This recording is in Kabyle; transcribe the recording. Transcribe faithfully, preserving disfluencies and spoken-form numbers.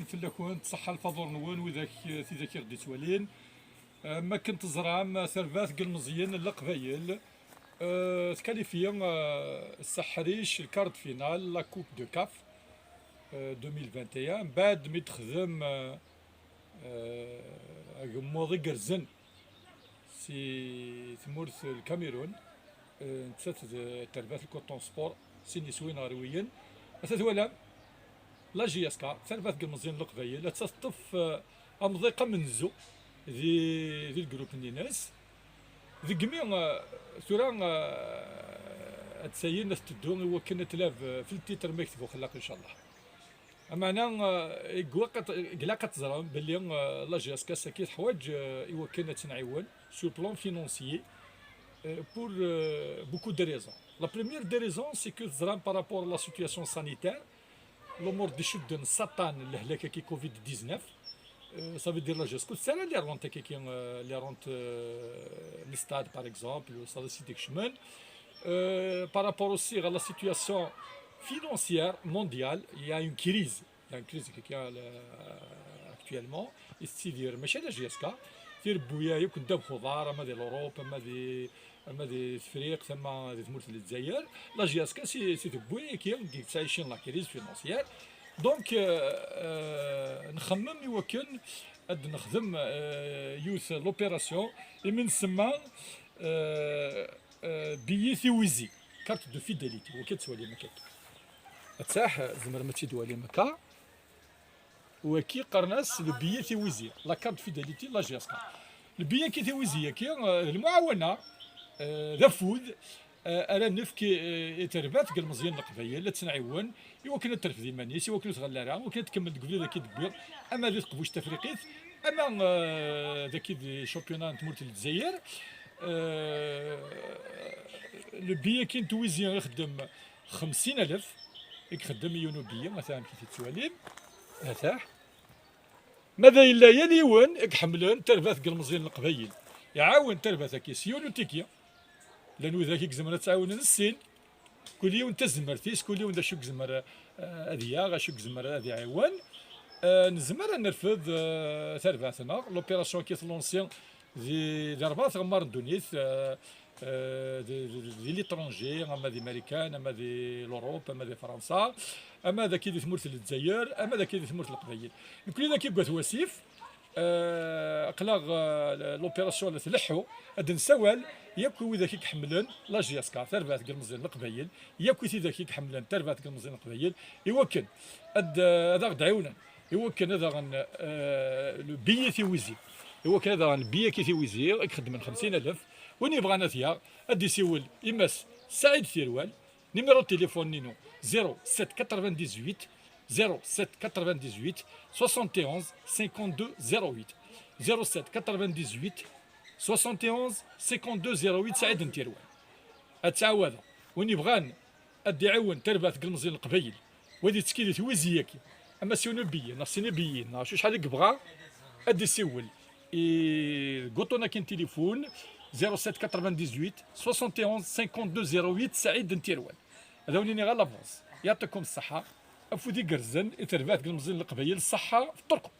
Fell-akent, ṣaḥḥa lfaḍur-nwen, widak, tidak i ɣ-d-ittwalin. Eh, ma akken teẓram, tarbaɛt n yilmeẓyen n Leqbayel, eh, tkalifi, eh, s aḥric, le quart de finale, la Coupe de CAF, eh, deux mille vingt et un, mbaɛd mi d-texdem, eh, eh, agemmuḍ igerrzen si tmurt n Lkamerun, eh, nettat d tarbaɛt n Coton Sport, sin yiswiyen ɣer wiyen. Ata twalam, la J S K, tarbaɛt n yilmeẓyen n Leqbayel, atta teṭṭef, eh, amḍiq amenzu di, di lgrup-nni-ines. Degmi, eh, tura, eh, ad tsayin ad teddu i wakken ad tlab, eh, f le titre ma yekteb uxellaq, incallah. Ameɛna, eh, deg waqt, deg laqat teẓram belli, eh, la J S K sakit teḥwaǧ, eh, i wakken ad tt-nɛiwen sur le plan financier, eh, pour, eh, beaucoup de raisons. La première des raisons, c'est que teẓram par rapport à la situation sanitaire, l'umur d-icudden s aṭṭan n lehlak-agi covid dix-neuf, eh, ça veut dire la J S K ur tessara les rentes-agi, eh, les rentes, eh, n stade par exemple, ça d asid ikecmen. Eh, par rapport aussi à la situation financière mondiale, il y a une crise. Il y a une crise qui est, euh, actuellement. Issidir, mačči d la J S K. Tirebbuya yakk n ddabex uḍar, ama di l'Europe, ama di, ama di Tefriqt, ama di tmurt n Lezzayer. La J S K si, si tebbi, qui, qui est en crise financière. Donc, euh, euh, nxemmem i wakken ad nexdem, euh, yiwet l'opération, imi nsemma, euh, euh, billet tiwizi, carte de fidélité, wakken ad twalim akka. Attah, tzemrem ad tt-id-twalim akka. Waki qqaren-as le billet tiwizi, la carte de fidélité de la J S K. Le billet-agi tiwizi-agi, eh, d lemɛawna, eh, d afud, eh, ara nefk, eh, i terbaɛt n yilmeẓyen n Leqbayel, ad tt-nɛiwen, i wakken ad terfed iman-is, i wakken ur tɣelli ara, i wakken ad tkemmel deg ubrid-agi d-wwiɣ, ama di teqbuct tafriqit, ama, eh, dagi di championnat n tmurt n Lezzayer. Eh, le billet-agi n twizi ixeddem xemsin alef, i ixeddem yiwen ubillet, ata amek i t-tettwalim, ata. Ma d yella yal yiwen i iḥemmlen tarbaɛt n yilmeẓyen n Leqbayel, iɛawen tarbaɛt-agi s yiwen utiki. Llan widak i izemren ad tt-ɛiwnen s sin. Kul yiwen tazmert-is, kul yiwen d acu i yezmer, eh, ad yaɣ, acu i yezmer ad iɛiwen. Eh, nezmer ad nerfed, eh, tarbaɛt-nneɣ. L'opération-agi tlansi di, di rebɛa tɣemmar n ddunit, eh, eh, di, di, di l'étranger, ama di Marikan, ama di l'Europe, ama di Fransa, ama dagi di tmurt n Lezzayer, ama dagi di tmurt n Leqbayel. Nekni dagi deg At Wasif, eh, aql-aɣ, eh, l'opération la tleḥḥu, ad d-nsawal yakk i widak i iḥemmlen la J S K, tarbaɛt n yilmeẓyen n Leqbayel, yakk i tidak i iḥemmlen tarbaɛt n yilmeẓyen n Leqbayel, i wakken ad, eh, ad aɣ-d-ɛiwnen, i wakken ad aɣen, eh, le billet tiwizi, i wakken ad aɣen le billet-agi tiwizi, i ixeddmen xemsin alef, win yebɣan ad t-yaɣ, ad d-isiwel i Mass Saɛid Tirwal, numéro de téléphone-inu, zéro sept quatre-vingt-dix-huit, zéro sept quatre-vingt-dix-huit, soixante et onze, cinquante-deux, zéro huit. Zéro sept quatre-vingt-dix-huit, soixante et onze, cinquante-deux, zéro huit, Saɛid n Tirwal. Ad ttɛawadeɣ. Win yebɣan ad d-iɛiwen tarbaɛt n yilmeẓyen n Leqbayel, wa d-yettekki di twizi-agi, ama s yiwen ubillet, neɣ sin ibiyetten, neɣ acu acḥal i yebɣa, ad d-isiwel i deg uṭṭun-agi n tilifun, zéro sept quatre-vingt-dix-huit soixante et onze cinquante-deux zéro huit, Saɛid n Tirwal. Ad awen-iniɣ à l'avance. Yeɛṭikum ṣṣeḥḥa. Afud igerrzen i terbaɛt n yilmeẓyen n Leqbayel, ṣṣeḥḥa f ṭṭerkum.